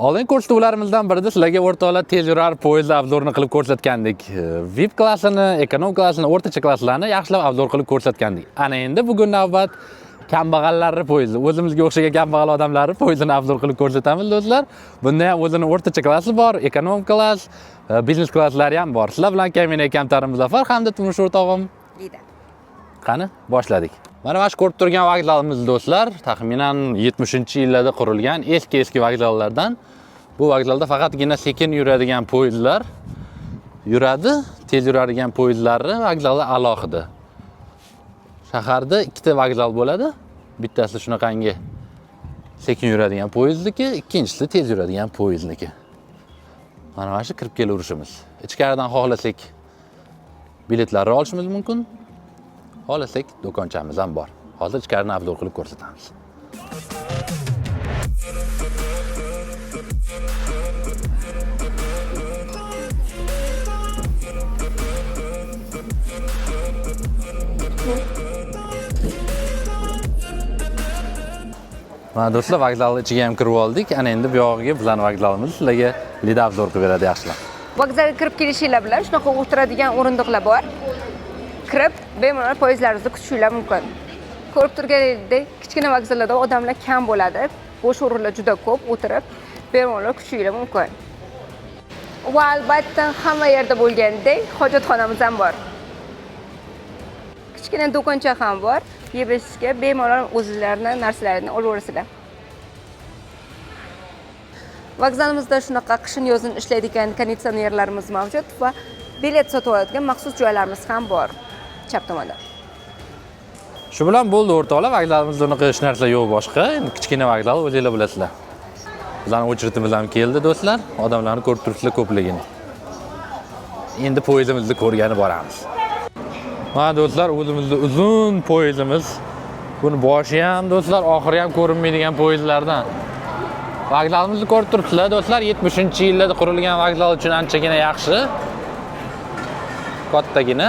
Oldingi ko'rsatuvlarimizdan birida sizlarga, o'rtoqlar, tezyurar poyezd обзор ini qilib ko'rsatgandik. VIP klassini, ekonom klassini, o'rtacha klasslarni yaxshilab обзор qilib ko'rsatgandik. Ana endi bugun navbat kambag'allarni poyezdi. O'zimizga o'xshagan kambag'al odamlarni poyezdini обзор qilib ko'rsatamiz, do'stlar. Bunda ham o'zini o'rtacha klassi bor, ekonom klass, biznes klasslari ham bor. Sizlar bilan kamina kamtarin Muzaffar hamda turmush o'rtog'im Lida. Qani, boshladik. Mana shu ko'rib turgan vokzalimiz, do'stlar, taxminan 70-yillarda qurilgan eski-eski vokzallardan. Bu vokzalda faqatgina sekin yuradigan poyezdlar yuradi, tez yuradigan poyezdlarni vokzali alohida. Shaharda ikkita vokzal bo'ladi. Bittasi shunaqangi sekin yuradigan poyezdniki, ikkinchisi tez yuradigan poyezdniki. Mana shu kirib kelaverishimiz. Ichkaridan xohlasak biletlarni olishimiz mumkin. Xohlasak do'konchamiz ham bor. Hozir ichkarini обзор qilib ko'rsatamiz. Mana, do'stlar, vokzalni ichiga ham kirib oldik. Ana endi bu yog'iga bizlarning vokzalimiz sizlarga Lida обзор qilib beradi yaxshilab. Vokzalga kirib kelishinglar bilan shunaqa o'tiradigan o'rindiqlar bor. Kirib, bemalol poyezdlaringizni kutishinglar mumkin. Ko'rib turganingizdek, kichkina vokzallarda odamlar kam bo'ladi. Bo'sh o'rinlar juda ko'p, o'tirib bemalol kutishinglar mumkin. Va albatta hamma yerda bo'lgandek hojatxonamiz ham bor. Kichkina do'koncha ham bor. Yeb ichishga bemalol o'zlarini narsalarini olaverasizlar. Vokzalimizda shunaqa qishin yozin ishlaydigan konditsionerlarimiz mavjud va bilet sotib oladigan maxsus joylarimiz ham bor chap tomonda. Shu bilan bo'ldi, o'rtoqlar, vokzalimizda unaqa hech narsa yo'q boshqa. Endi kichkina vokzal, o'zinglar bilasizlar. Bizlarning очередь imiz ham keldi, do'stlar. Odamlarni ko'rib turibsizlar ko'pligini. Endi poyezdimizni ko'rgani boramiz. Mana, do'stlar, o'zimizni uzun poyezdimiz. Buni boshi ham, do'stlar, oxiri ham ko'rinmaydigan poyezdlardan. Vokzalimizni ko'rib turibsizlar, do'stlar, 70-yillarda qurilgan vokzal uchun anchagina yaxshi. Kattagina.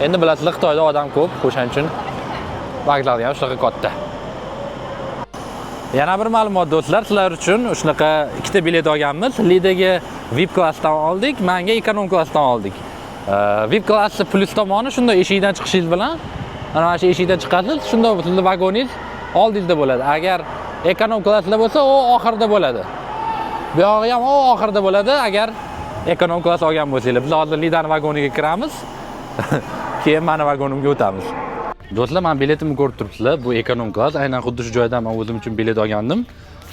Endi bilasizlar, Xitoyda odam ko'p, o'shaning uchun vokzal ham shunaqa katta. Yana bir ma'lumot, do'stlar, sizlar uchun shunaqa ikkita bilet olganmiz. Lidaga VIP klassdan oldik, menga ekonom klassdan oldik. VIP klassi plyus tomoni shunda, eshikdan chiqishingiz bilan, mana shu eshikdan chiqasiz, shunda sizni vagoningiz oldingizda bo'ladi. Agar ekonom klassda bo'lsa, u oxirida bo'ladi. Bu yog'i ham u oxirida bo'ladi, agar ekonom klass olgan bo'lsanglar. Biz hozir Lidani vagoniga kiramiz. Keyin mani vagonimga o'tamiz. Do'stlar, men biletimni ko'rib turibsizlar. Bu ekonom klass. Aynan xuddi shu joydan men o'zim uchun bilet olgandim.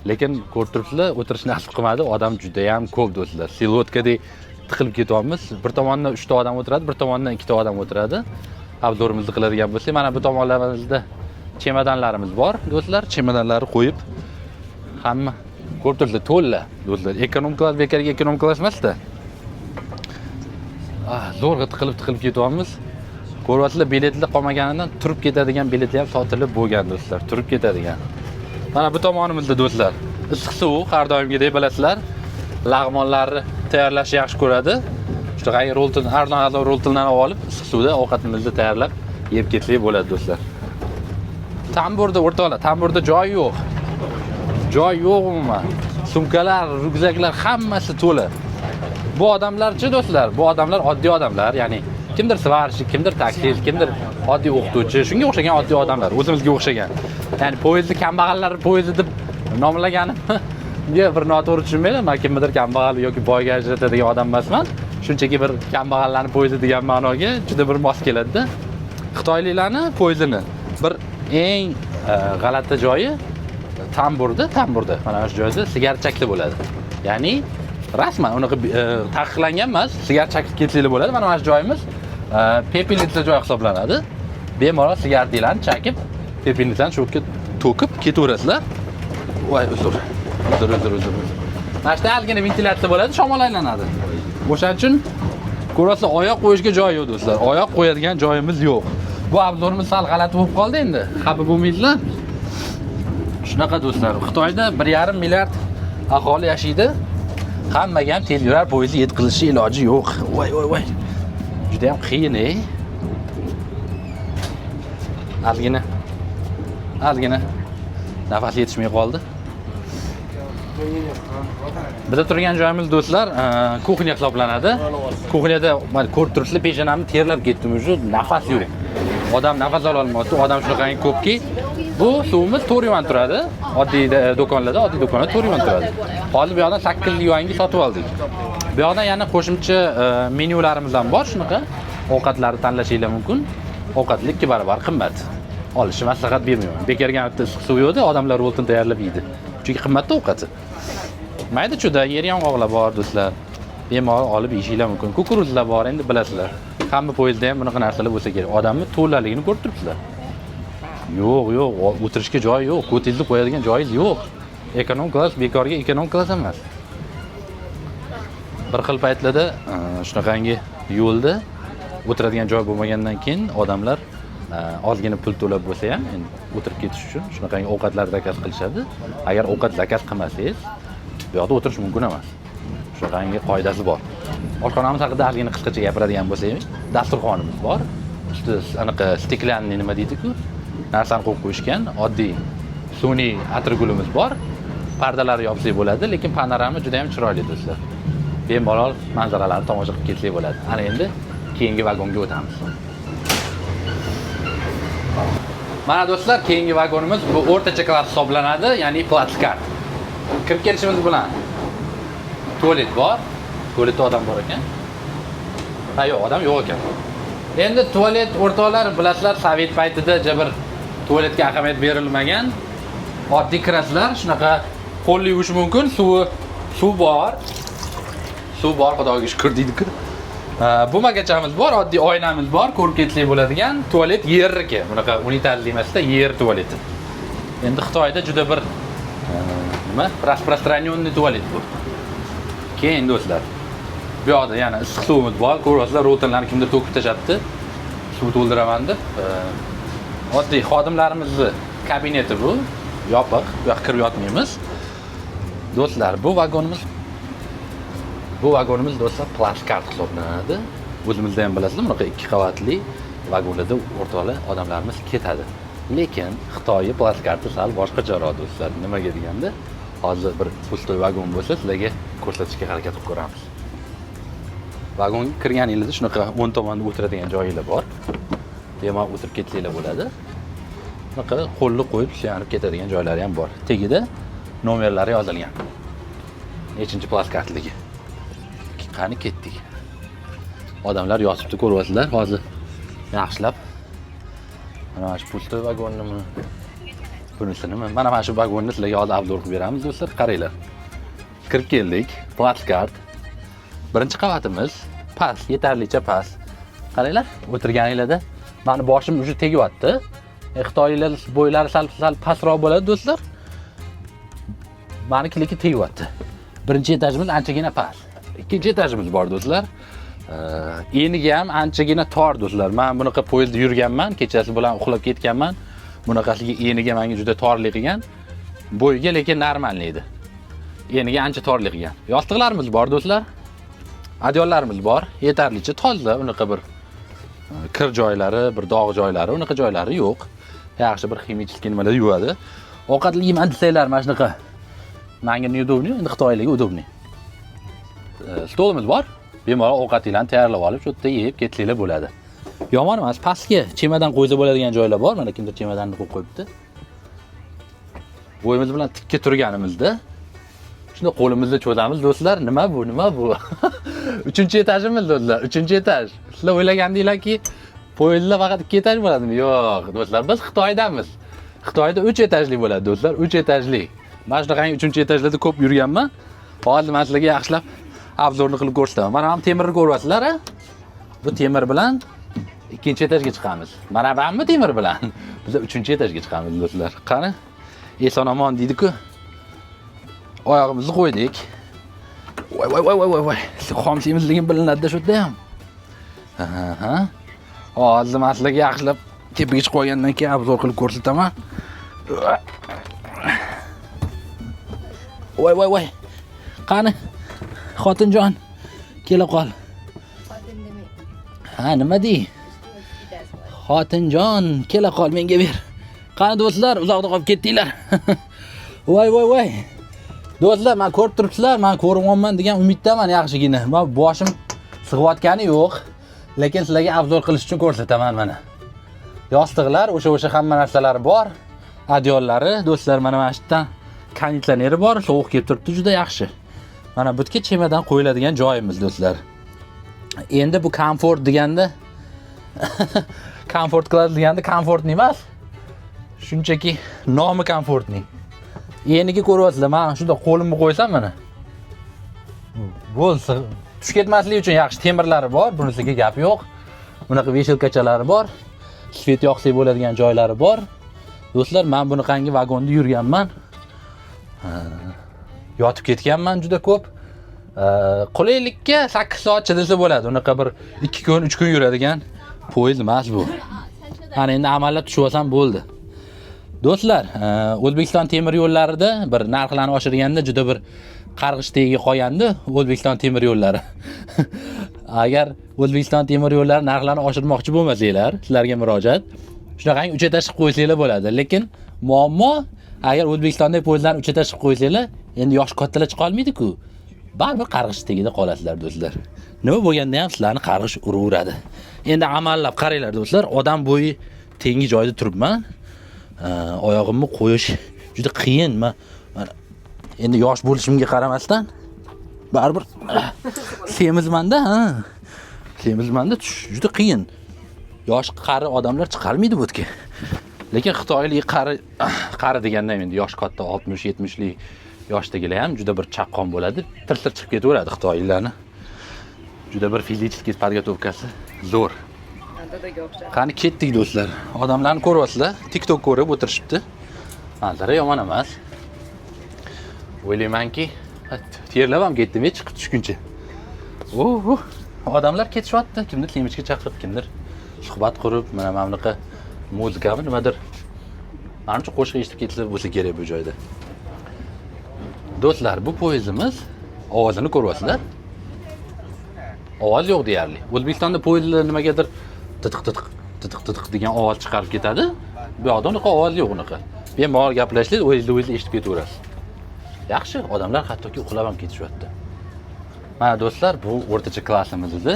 Lekin ko'rib turibsizlar, o'tirish nasib qilmadi. Odam juda ham ko'p, do'stlar. Селёдка dek tiqilib ketyapmiz. Bir tomondan 3 ta odam o'tiradi, bir tomondan 2 ta odam o'tiradi. Обзор imizni qiladigan bo'lsak, mana bu tomonlarimizda chemodanlarimiz bor, do'stlar. Chemodanlarni qo'yib hamma ko'rib turibsizlar, to'la, do'stlar. Ekonom klass bekorga ekonom klass emasda. Zo'rg'a tiqilib tiqilib ketyapmiz. Ko'ryapsizlar, biletlar qolmaganidan turib ketadigan biletlar ham sotilib bo'lgan, do'stlar, turib ketadigan. Mana bu tomonimizda, do'stlar, issiq suv har doimgidek bilasizlar. Lag'monlarni tayyorlashni yaxshi ko'radi. Shunaqangi Rolton, arzon arzon Roltondan olib, issiq suvda ovqatimizni tayyorlab yeb ketsak bo'ladi, do'stlar. Tamburda, o'rtoqlar, tamburda joy yo'q. Joy yo'q umuman. Sumkalar, ryukzaklar hammasi to'la. Bu odamlarchi, do'stlar, bu odamlar oddiy odamlar, ya'ni kimdir сварщик, kimdir taksist, kimdir oddiy o'qituvchi, shunga o'xshagan oddiy odamlar, o'zimizga o'xshagan. Ya'ni poyezdni kambag'allar poyezdi deb nomlaganimga bir noto'g'ri tushunmanglar, men kimnidir kambag'al yoki boyga ajratadigan odam emasman. Shunchaki bir kambag'allarning poyezdi degan ma'noga juda bir mos keladi-da. Xitoyliklarni poyezdini bir eng g'alati joyi tamburda, mana shu joyda sigaret chaksa bo'ladi. Ya'ni rasman unaqa taqiqlangan emas, sigaret chakib ketsanglar bo'ladi. Mana shu joyimiz пепельница joy hisoblanadi. Bemalol sigaretlarni chakib, пепельница ni shu yerga to'kib ketaverasizlar. Voy, uzr. Uzr, uzr, uzr. Uzr. Mana shu yerda ozgina ventilyatsiya bo'ladi, shamol aylanadi. O'shaning uchun ko'rasizlar, oyoq qo'yishga joy yo'q, do'stlar. Oyoq qo'yadigan joyimiz yo'q. Bu обзор imiz sal g'alati bo'lib qoldi endi. Xafa bo'lmaysizlar. Shunaqa, do'stlar, Xitoyda 1,5 milliard aholi yashaydi. Hammaga ham tez yurar poyezd yetkazishi iloji yo'q. Voy, voy, voy. Juda ham qiyin, ey. Ozgina. Ozgina nafas yetishmay qoldi. Biza turgan joyimiz, do'stlar, кухня hisoblanadi. Кухня da mana ko'rib turibsizlar, peshonamni terlab ketdim уже, nafas yo'q. Odam nafas ola olmayapti, odam shunaqangi ko'pki. Bu suvimiz 4 yuan turadi. Oddiy do'konlarda, oddiy do'konlarda 4 yuan turadi. Hozir bu yoqdan 8 yuanga sotib oldik. Bu yoqdan yana qo'shimcha menyularimiz ham bor, shunaqa ovqatlarni tanlashinglar mumkin. Ovqatlar 2 barobar qimmat. Olishni maslahat bermayman. Bekorga bitta issiq suv yo'qda, odamlar rolton tayyorlab yeydi. Chunki qimmatda ovqati. Mayda chuda yer yong'oqlar bor, do'stlar. Bemalol olib yeyishinglar mumkin. Кукуруз lar bor, endi bilasizlar. Hamma poyezdda ham bunaqa narsalar bo'lsa kerak. Odamni to'laligini ko'rib turibsizlar. Yo'q, yo'q, o'tirishga joy yo'q, ko'tingizni qo'yadigan joyingiz yo'q. Эконом класс bekorga эконом класс emas. Bir xil paytlarda shunaqangi yo'lda o'tiradigan joy bo'lmagandan keyin odamlar ozgina pul to'lab bo'lsa ham endi o'tirib ketish uchun shunaqangi ovqatlar заказ qilishadi. Agar ovqat заказ qilmasangiz, bu yoqda o'tirish mumkin emas. Shunaqangi qoidasi bor. Oshxonamiz haqida ozgina qisqacha gapiradigan bo'lsak, dasturxonimiz bor. Ustida anaqa стеклянный nima deydi-ku, narsani qo'yib qo'yishgan, oddiy sun'iy atirgulimiz bor. Pardalarni yopsak bo'ladi, lekin panorama juda ham chiroyli, do'stlar. Bemalol manzaralarni tomosha qilib ketsak bo'ladi. Ana endi keyingi vagonga o'tamiz. Mana do'stlar, keyingi vagonimiz bu o'rtacha klass hisoblanadi, ya'ni platskart. Kirib kelishimiz bilan tualet bor. Tualetda odam bor ekan. Ha, yo'q, odam yo'q ekan. Endi tualet, o'rtoqlar, bilasizlar, sovet paytida bir tualetga ahamiyat berilmagan. Oddiy kirasizlar, shunaqa qo'lni yuvish mumkin, suv bor. Suv bor, Xudoga shukr deydi-ku. Bu magachamiz bor, oddiy oynamiz bor, ko'rib ketsak bo'ladigan tualet yerniki. Bunaqa unitazli emasda, yer tualeti. Endi Xitoyda juda bir nima, распространенный tualet bu. Keyin do'stlar, bu yoqda yana issiq suvimiz bor. Ko'ryapsizlar, ro'tinlarni kimdir to'kib tashlabdi. Suv to'ldiraman deb. Oddiy xodimlarimizni kabineti bu. Yopiq, bu yoqqa kirib yotmaymiz. Do'stlar, bu vagonimiz do'stlar platskart hisoblanadi. O'zimizda ham bilasizlar, bunaqa 2 qavatli vagonlarda o'rtoqlar odamlarimiz ketadi. Lekin Xitoy platskarti sal boshqacharoq, do'stlar. Nimaga deganda, hozir bir пустой vagon bo'lsa, sizlarga ko'rsatishga harakat qilib ko'ramiz. Vagonga kirganingizda shunaqa o'ng tomonda o'tiradigan joyinglar bor. Bemalol o'tirib ketsanglar bo'ladi. Shunaqa qo'lni qo'yib suyanib ketadigan joylari ham bor. Tagida nomerlari yozilgan. Nechinchi platskartligi. Qani ketdik. Odamlar yotibdi, ko'ryapsizlar. Hozir yaxshilab mana shu пустой vagonnimi? Bunisini mana shu vagonni sizlarga hozir обзор qilib beramiz, do'stlar. Qaranglar. Kirib keldik. Platskart. Birinchi qavatimiz past, yetarlicha past. Qaranglar, o'tirganinglarda mani boshim уже tegyapti. Xitoyliklar bo'ylari sal sal pastroq bo'ladi, do'stlar. Maniki lekin tegyapti. Birinchi etajimiz anchagina past. Ikkinchi etajimiz bor, do'stlar. Eniga ham anchagina tor, do'stlar. Men bunaqa poyezdda yurganman, kechasi bilan uxlab ketganman. Bunaqasiga eniga menga juda torlik qilgan. Bo'yiga lekin нормальный edi. Eniga ancha torlik qilgan. Yostiqlarimiz bor, do'stlar. Одеял larimiz bor, yetarlicha toza, unaqa bir kir joylari, bir dog' joylari, unaqa joylari yo'q. Yaxshi bir химический nimalar yuvadi. Ovqatli yeyman desanglar, mana shunaqa. Menga неудобный, endi xitoylarga удобный. Stolimiz bor. Bemalol ovqatinglarni tayyorlab olib, shu yerda yeb ketsanglar bo'ladi. Yomon emas, pastga chemodan qo'ysa bo'ladigan joylar bor. Mana kimdir chemodanni qo'yib qo'yibdi. Bo'yimiz bilan tikka turganimizda shunda qo'limizni cho'zamiz, do'stlar. Nima bu? Nima bu? Uchinchi etajimiz, do'stlar, uchinchi etaj. Sizlar o'ylagandinglarki, poyezdlar faqat 2 etaj bo'ladimi? Yo'q, do'stlar, biz Xitoydamiz. Xitoyda 3 etajli bo'ladi, do'stlar, 3 etajli. Mana shunaqangi 3 etajlarda ko'p yurganman. Hozir men sizlarga yaxshilab обзор ni qilib ko'rsataman. Mana bu temirni ko'ryapsizlar, a? Bu temir bilan ikkinchi etajga chiqamiz. Mana bu temir bilan biz uchinchi etajga chiqamiz, do'stlar. Qani? Eson omon deydi-ku. Oyog'imizni qo'ydik. Voy voy voy voy voy voy. Xom semizligim bilinadi shu yerda ham. Ha. Hozir men sizlarga yaxshilab tepaga chiqib olgandan keyin обзор qilib ko'rsataman. Voy voy voy. Qani? Xotinjon, kela qol. Ha, nima dey? Xotinjon, kela qol, menga ber. Qani do'stlar, uzoqda qolib ketdinglar. Voy voy voy. Do'stlar, men ko'rib turibsizlar, men ko'ryapman degan umiddaman yaxshigina. Men boshim sig'ayotgani yo'q, lekin sizlarga обзор qilish uchun ko'rsataman mana. Yostiqlar, o'sha hamma narsalari bor. Одеял lari, do'stlar, mana shu yerdan konditsioneri bor, sovuq kelib turibdi, juda yaxshi. Mana bu yerga чемодан qo'yiladigan joyimiz, do'stlar. Endi bu komfort deganda, komfort qiladi deganda комфортный emas. Shunchaki nomi комфортный. Enigi ko'ryapsizlar, men shunda qo'limni qo'ysam mana. Bo'lsa, tushib ketmaslik uchun yaxshi temirlari bor, bunisiga gap yo'q. Bunaqa вешалка chalari bor. Свет yoqsak bo'ladigan joylari bor. Do'stlar, men bunaqangi vagonda yurganman. Yotib ketganman juda ko'p. Qulaylikka 8 soat chidasa bo'ladi. Unaqa bir 2 kun, 3 kun yuradigan poyezd emas bu. Ana endi amallab tushib olsam bo'ldi. Do'stlar, O'zbekiston temir yo'llarida bir narxlarni oshirganda juda bir qarg'ish tagiga qolgandi O'zbekiston temir yo'llari. Agar O'zbekiston temir yo'llari narxlarni oshirmoqchi bo'lmasanglar, sizlarga murojaat. Shunaqangi uch этаж qilib qo'ysanglar bo'ladi. Lekin muammo, agar O'zbekistonda poyezdlarni uch этаж qilib qo'ysanglar, endi yoshi kattalar chiqa olmaydi-ku. Baribir qarg'ish tagida qolasizlar, do'stlar. Nima bo'lganda ham sizlarni qarg'ish uraveradi. Endi amallab qaranglar, do'stlar, odam bo'yi tengi joyda turibman. Oyog'imni qo'yish juda qiyin. Man mana endi yosh bo'lishimga qaramasdan baribir semizmanda, ha. Semizmanda, tushish juda qiyin. Yosh qari odamlar chiqarmaydi bu yerga. Lekin xitoylik qari, qari deganda endi yosh katta 60-70 lik yoshdagilar ham juda bir chaqqon bo'ladi. Tir-tir chiqib ketaveradi xitoyliklarni. Juda bir физический подготовка si zo'r. Dadaga o'xshab. Qani, ketdik, do'stlar. Odamlarni ko'ryapsizlar, TikTok ko'rib o'tirishibdi. Manzara yomon emas. O'ylaymanki, terlab ham ketdim chiqib tushguncha. Uh, odamlar ketishyapti. Kimdir семечка chaqib, kimdir suhbat qurib, mana bunaqa muzikami, nimadir. Manimcha, qo'shiq eshitib ketsa bo'lsa kerak bu joyda. Do'stlar, bu poyezdimiz ovozini ko'ryapsizlar. Ovoz yo'q deyarli. O'zbekistonda poyezdlar nimagadir titiq titiq titiq titiq degan ovoz chiqarib ketadi. Bu yoqda unaqa ovoz yo'q unaqa. Bemalol gaplashsangiz, o'zingizni o'zingiz eshitib ketaverasiz. Yaxshi, odamlar hattoki uxlab ham ketishyapti. Mana, do'stlar, bu o'rtacha klassimiz edi.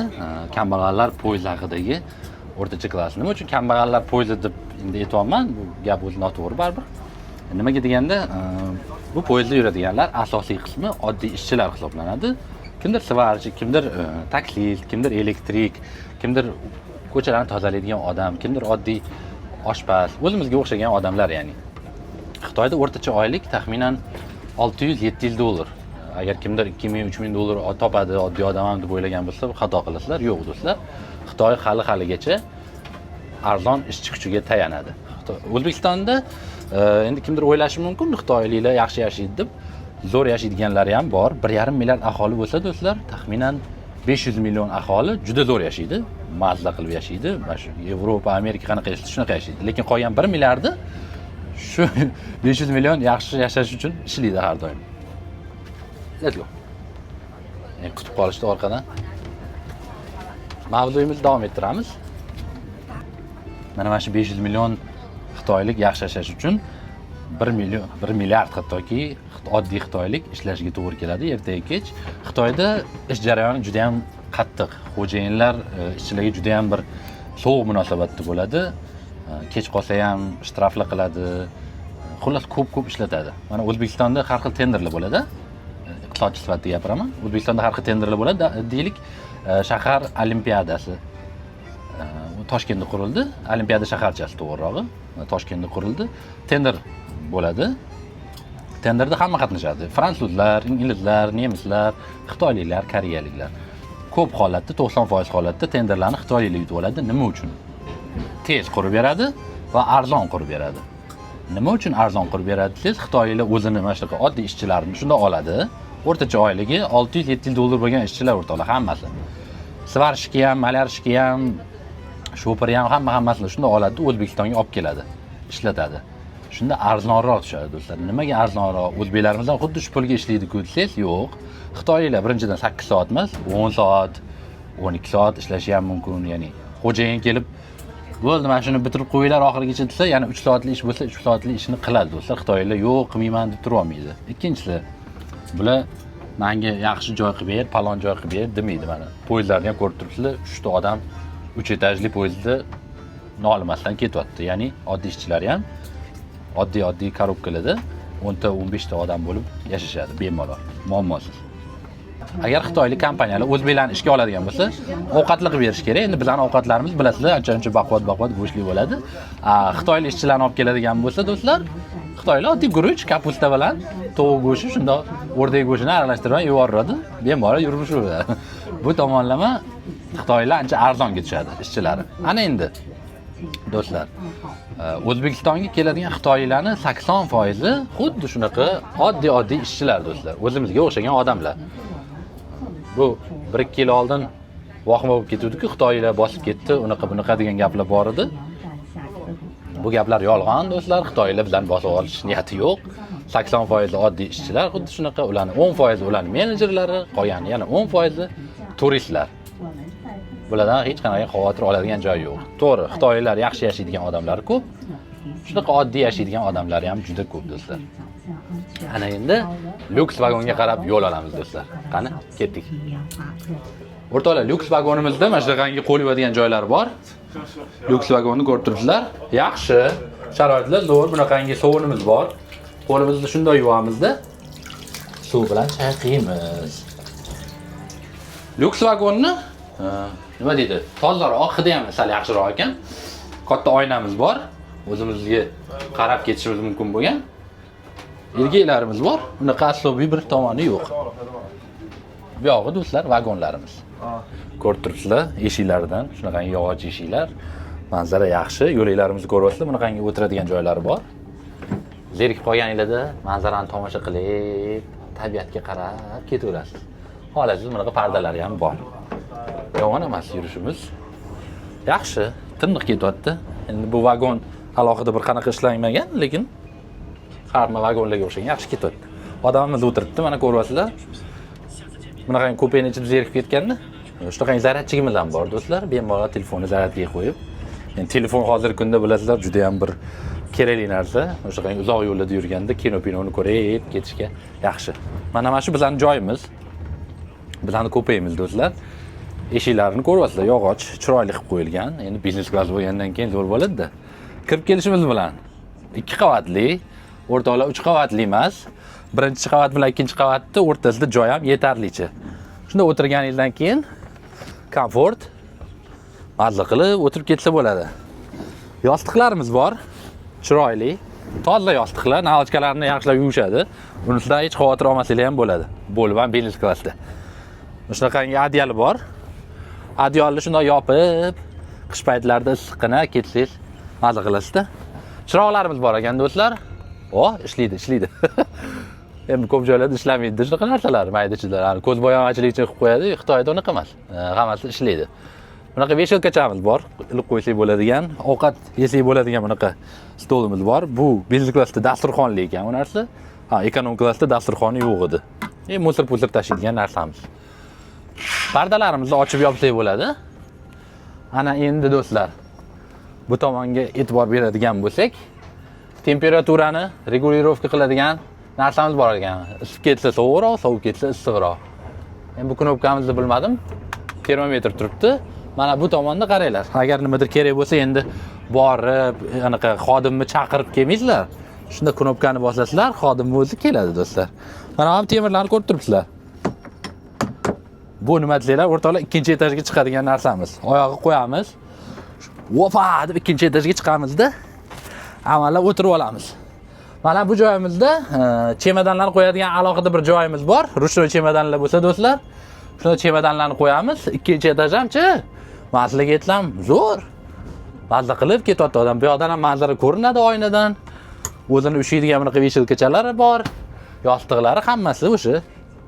Kambag'allar poyezdi haqidagi o'rtacha klass. Nima uchun kambag'allar poyezdi deb endi aytyapman? Bu gap o'zi noto'g'ri baribir. Nimaga deganda, bu poyezdda yuradiganlar asosiy qismi oddiy ishchilar hisoblanadi. Kimdir сварщик, kimdir taksist, kimdir elektrik, kimdir ko'chalarni tozalaydigan odam, kimdir oddiy oshpaz, o'zimizga o'xshagan odamlar ya'ni. Xitoyda o'rtacha oylik taxminan 600-700 dollar. Agar kimdir 2000, 3000 dollar topadi oddiy odam ham deb o'ylagan bo'lsa, xato qilasizlar. Yo'q, do'stlar. Xitoy hali haligacha arzon ishchi kuchiga tayanadi. O'zbekistonda endi kimdir o'ylashi mumkin, xitoyliklar yaxshi yashaydi deb, zo'r yashaydiganlari ham bor. 1,5 milliard aholi bo'lsa, do'stlar, taxminan 500 million aholi juda zo'r yashaydi, mazza qilib yashaydi. Mana shu Yevropa, Amerika qanaqa yashaydi, shunaqa yashaydi. Lekin qolgan 1 milliardi shu 500 million yaxshi yashash uchun ishlaydi har doim. Let's go. Kutib qolishdi orqadan. Mavzuyimizni davom ettiramiz. Mana shu 500 million xitoylik yaxshi yashash uchun 1 million, 1 milliard hattoki oddiy xitoylik ishlashiga to'g'ri keladi ertaga kech. Xitoyda ish jarayoni juda ham qattiq. Xo'jayinlar ishchilarga juda ham bir sovuq munosabatda bo'ladi. Kech qolsa ham штраф lar qiladi. Xullas, ko'p-ko'p ishlatadi. Mana O'zbekistonda har xil tenderlar bo'ladi. Iqtisodchi sifatida gapiraman. O'zbekistonda har xil tenderlar bo'ladi. Deylik, shahar olimpiadasi u Toshkentda qurildi. Olimpiada shaharchasi to'g'rirog'i. Toshkentda qurildi. Tender bo'ladi. Tenderda hamma qatnashadi. Fransuzlar, inglizlar, nemislar, xitoyliklar, koreyaliklar. Ko'p holatda, 90% holatda tenderlarni xitoyliklar yutib oladi. Nima uchun? Tez qurib beradi va arzon qurib beradi. Nima uchun arzon qurib beradi desangiz, xitoyliklar o'zini mana shunaqa oddiy ishchilarni shunda oladi. O'rtacha oyligi 600-700 dollar bo'lgan ishchilar, o'rtoqlar, hammasi. Сварщик i ham, малярщик i ham, shopiri ham, hamma hammasini shunda oladi, O'zbekistonga olib keladi, ishlatadi. Shunda arzonroq tushadi, do'stlar. Nimaga arzonroq? O'zbeklarimiz ham xuddi shu pulga ishlaydi-ku desangiz, yo'q. Xitoyliklar birinchidan 8 soat emas, 10 soat, 12 soat ishlashi ham mumkin. Ya'ni xo'jayin kelib, "Bo'ldi, mana shuni bitirib qo'yinglar oxirigacha" desa, yana 3 soatlik ish bo'lsa, 3 soatlik ishni qiladi, do'stlar. Xitoyliklar "Yo'q, qilmayman" deb turib olmaydi. Ikkinchisi, Bular manga yaxshi joy qilib ber, palon joy qilib ber demaydi mana. Poyezdlarni ham ko'rib turibsizlar, 3 ta odam 3 etajli poyezdda nolimasdan ketyapti. Ya'ni oddiy ishchilar ham oddiy-oddiy korobkalarda 10 ta 15 ta odam bo'lib yashashadi bemalol, muammosiz. Agar xitoylik kompaniyalar o'zbeklarni ishga oladigan bo'lsa, ovqatli qilib berish kerak. Endi bizning ovqatlarimiz, bilasizlar, ancha-ancha baquvvat go'shtli bo'ladi. Xitoylik ishchilarni olib keladigan bo'lsa, do'stlar, xitoylar oddiy guruch, kapusta bilan tovuq go'shti, shundoq o'rdak go'shtini aralashtirib yuboradi. Bemalol yuraveradi. Bu tomonlama xitoylar ancha arzonga tushadi ishchilari. Ana endi do'stlar, O'zbekistonga keladigan xitoylarni 80% xuddi shunaqa oddiy-oddiy ishchilar do'stlar. O'zimizga o'xshagan odamlar. Bu 1-2 yil oldin vahima bo'lib ketuvdi-ku, xitoylar bosib ketdi, unaqa bunaqa degan gaplar bor edi. Bu gaplar yolg'on do'stlar, xitoylar bizlarni bosib olish niyati yo'q. 80% oddiy ishchilar xuddi shunaqa, ularni 10% ularni menejerlari, qolgani yana 10% turistlar. Bulardan hech qanaqa xavotir oladigan joyi yo'q. To'g'ri, xitoylar yaxshi yashaydigan odamlar ko'p. Shunaqa oddiy yashaydigan odamlar ham juda ko'p do'stlar. Ana endi lyuks vagonga qarab yo'l olamiz do'stlar. Qani, ketdik. O'rtoqlar, lyuks vagonimizda mana shunaqangi qo'l yuvadigan joylar bor. Lyuks vagonni ko'rib turibsizlar. Yaxshi, sharoitlar zo'r, bunaqangi sovunimiz bor. Qo'limizni shunday yuvamizda suv bilan chayqaymiz. Lyuks vagonni nima deydi? Tozaroq, hidi ham sal yaxshiroq ekan. Katta oynamiz bor. O'zimizga qarab ketishimiz mumkin bo'lgan. Ilgaklarimiz bor. Unaqa aslobiy bir tomoni yo'q. Bu yog'i do'stlar vagonlarimiz. Ko'rib turibsizlar, eshiklaridan shunaqangi yog'och eshiklar. Manzara yaxshi, yo'laklarimizni ko'ryapsizlar, bunaqangi o'tiradigan joylari bor. Zerikib qolganinglarda manzarani tomosha qilib, tabiatga qarab ketaverasiz. Xohlasangiz bunaqa pardalari ham bor. Yomon emas yurishimiz. Yaxshi, tiniq ketyapti. Endi bu vagon alohida bir qanaqa ishlanmagan, lekin hamma vagonlarga o'xshagan yaxshi ketyapti. Odamimiz o'tiribdi, mana ko'ryapsizlar. Bunaqangi kupeni ichib zerikib ketganda, shunaqangi zaryadchigimiz ham bor do'stlar. Bemalol telefonni zaryadga qo'yib. Endi telefon hozirgi kunda bilasizlar, juda ham bir kerakli narsa. O'shaqangi uzoq yo'llarda yurganda kino pinoni ko'rib ketishga yaxshi. Mana shu bizning joyimiz. Bizning kupemiz do'stlar. Eshiklarini ko'ryapsizlar, yog'och chiroyli qilib qo'yilgan. Endi biznes klass bo'lgandan keyin zo'r bo'ladi-da. Kirib kelishimiz bilan 2 qavatli, o'rtoqlar 3 qavatli emas. Birinchi qavat bilan ikkinchi qavatni o'rtasida joy ham yetarlicha. Shunda o'tirganingizdan keyin komfort, mazza qilib o'tirib ketsa bo'ladi. Yostiqlarimiz bor, chiroyli, toza yostiqlar, наволочка larni yaxshilab yuvishadi. Bunisidan hech xavotir olmasanglar ham bo'ladi. Bo'lib ham biznes klassda. Shunaqangi одеяло bor. Одеяло ni shundoq yopib, qish paytlarida issiqqina ketsangiz mazza qilasizda. Chiroqlarimiz bor ekan do'stlar. O, ishlaydi, ishlaydi. Endi ko'p joylarda ishlamaydi shunaqa narsalar, mayda-chuydalar. Hani ko'z bo'yamachilik uchun qilib qo'yadi, Xitoyda unaqa emas. Hammasi ishlaydi. Bunaqa вешалка chamiz bor, ilib qo'ysak bo'ladigan, ovqat yesak bo'ladigan bunaqa stolimiz bor. Bu biznes klassda dasturxonli ekan bu narsa. Ha, ekonom klassda dasturxoni yo'q edi. Мусор-pusur tashiydigan narsamiz. Pardalarimizni ochib yopsak bo'ladi. Ana endi do'stlar, bu tomonga e'tibor beradigan bo'lsak, temperaturani регулировка qiladigan narsamiz bor ekan. Isib ketsa sovuqroq, sovib ketsa issiqroq. Endi bu knopkamizni bilmadim. Termometr turibdi. Mana bu tomonda qaranglar. Agar nimadir kerak bo'lsa, endi borib, anaqa xodimni chaqirib kelmaysizlar. Shunda knopkani bosasizlar, xodimni o'zi keladi do'stlar. Mana bu temirlarni ko'rib turibsizlar. Bu nima desanglar, o'rtoqlar, ikkinchi etajga chiqadigan narsamiz. Oyog'i qo'yamiz. Vopa deb ikkinchi etajga chiqamizda, avvalo o'tirib olamiz. Mana bu joyimizda chemodanlarni qo'yadigan alohida bir joyimiz bor. Ручной chemodanlar bo'lsa do'stlar, shunda chemodanlarni qo'yamiz. Ikkinchi etaj hamchi, mazzaga aytsam, zo'r. Mazza qilib ketyapti odam. Bu yoqdan ham manzara ko'rinadi oynadan. O'zini ushlaydigan bunaqa вешалка chalari bor. Yostiqlari hammasi o'sha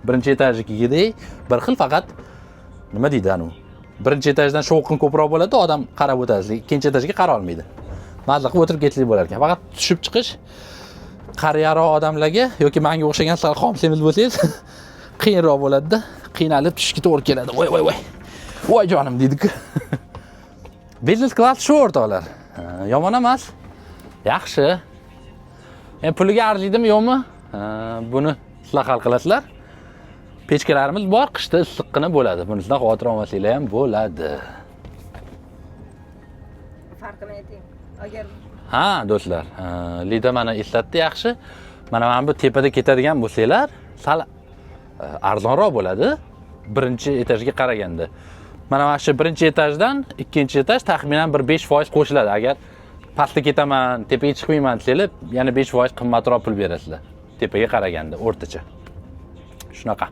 birinchi etajnikidek bir xil, faqat nima deydi anu? Birinchi etajdan shovqin ko'proq bo'ladi, odam qarab o'tadi, ikkinchi etajga qara olmaydi. Mazza qilib o'tirib ketsak bo'lar ekan. Faqat tushib chiqish qariyaroq odamlarga yoki menga o'xshagan sal xom semiz bo'lsangiz qiyinroq bo'ladi-da. Qiynalib tushishga to'g'ri keladi. Voy voy voy. Voy jonim deydi-ku. Biznes klass shu o'rtoqlar. Yomon emas. Yaxshi. Endi puliga arziydimi, yo'qmi? Buni sizlar hal qilasizlar. Pechkalarimiz bor, qishda issiqqina bo'ladi. Bunisidan xavotir olmasanglar ham bo'ladi. Farqini ayting. Agar Ha, do'stlar, Lida mana eslatdi yaxshi. Mana bu tepada ketadigan bo'lsanglar, sal arzonroq bo'ladi birinchi etajga qaraganda. Mana shu birinchi etajdan ikkinchi etaj taxminan bir 5% qo'shiladi. Agar pastda ketaman, tepaga chiqmayman desanglar, yana 5% qimmatroq pul berasizlar. Tepaga qaraganda o'rtacha. Shunaqa.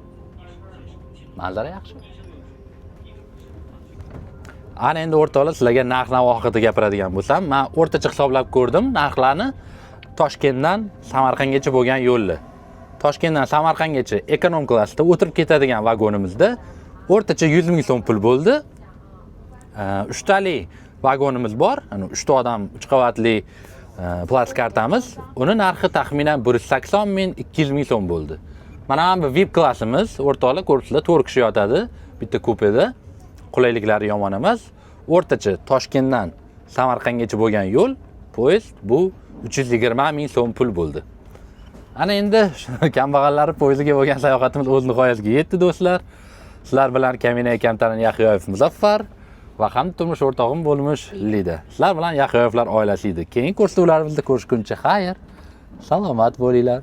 Manzara yaxshi. Ana endi, o'rtoqlar, sizlarga narx-navo haqida gapiradigan bo'lsam, men o'rtacha hisoblab ko'rdim narxlarni Toshkentdan Samarqandgacha bo'lgan yo'lni. Toshkentdan Samarqandgacha эконом klassda o'tirib ketadigan vagonimizda o'rtacha 100 ming so'm pul bo'ldi. Uchtali vagonimiz bor, ana uchta odam, uch qavatli platskartamiz. Uni narxi taxminan 180 ming, 200 ming so'm bo'ldi. Mana bu VIP klassimiz, o'rtoqlar, ko'ribsizlar, 4 kishi yotadi bitta kupeda. Qulayliklari yomon emas. O'rtacha Toshkentdan Samarqandgacha bo'lgan yo'l poyezd bu 320 ming so'm pul bo'ldi. Ana endi kambag'allar poyezdiga bo'lgan sayohatimiz o'z nihoyasiga yetdi, do'stlar. Sizlar bilan Kamina Kamtarin Yahyoyev Muzaffar va ham turmush o'rtog'im bo'lmish Lida. Sizlar bilan Yahyoyevlar oilasi edi. Keyingi ko'rsatuvlarimizda ko'rishguncha xayr. Salomat bo'linglar.